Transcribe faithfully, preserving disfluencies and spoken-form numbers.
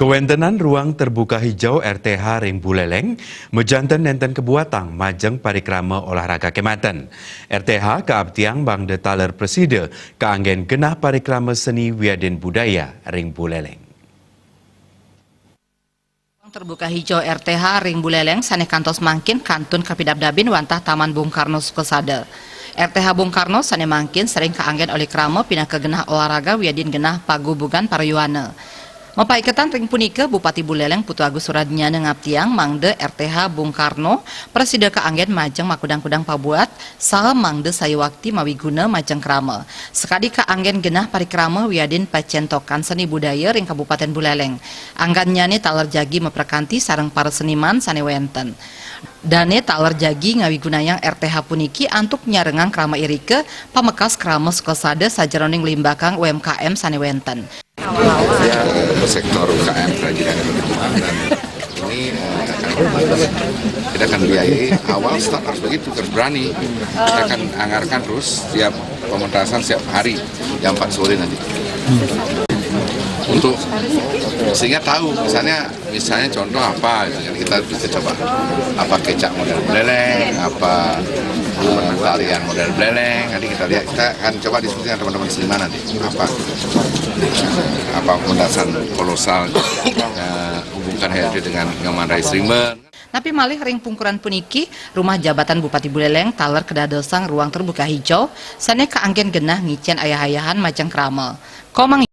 Kewéntenan ruang terbuka hijau R T H ring Buleleng, majanten nénten kabuatang majeng parikrama olahraga kémanten. R T H kaaptiang mangda taler prasida kaanggén genah parikrama seni wiadin budaya ring Buleleng. Ruang terbuka hijau R T H ring Buleleng sané kantos mangkin kantun kapidabdabin wantah Taman Bung Karno Sukasada. R T H Bung Karno sané mangkin sering kaanggén olih krama pinaka genah olahraga wiadin genah pagubugan parayuana. Mapaiketan ring punika, Bupati Buleleng Putu Agus Suradnyana ngaptiang mangda R T H Bung Karno prasida kaanggén majeng makudang-kudang pabuat saha mangda sayuakti mawiguna majeng krama. Sakadi kaanggén genah parikrama wiadin pacentokan seni budaya ring Kabupatén Buleleng. Anggannyané taler jagi maprakanti sareng para seniman sané wénten. Dané taler jagi ngawigunayang R T H puniki antuk nyarengang krama irika pamekas krama Sukasada sajeroning nglimbakang U M K M sané wénten. Ya, sektor U K M kerajinan itu, dan ini, eh, akan kita akan biayai. Awal start harus begitu, harus berani. Kita akan anggarkan terus setiap pementasan setiap hari jam empat sore nanti. Untuk sehingga tahu, misalnya, misalnya contoh apa, gitu kan, kita bisa coba apa kecak model Buleleng, apa, eh, tarian model Buleleng. Nanti kita lihat, kita akan coba diskusi dengan teman-teman seniman nanti apa, apa pementasan kolosal, eh, hubungkan H R D dengan Nyoman Rais Rimba. Napi malih ring pungkuran puniki, Rumah Jabatan Bupati Buleleng taler kadadosang ruang terbuka hijau sané kaanggén genah ngicén ayah-ayahan majeng krama. Komang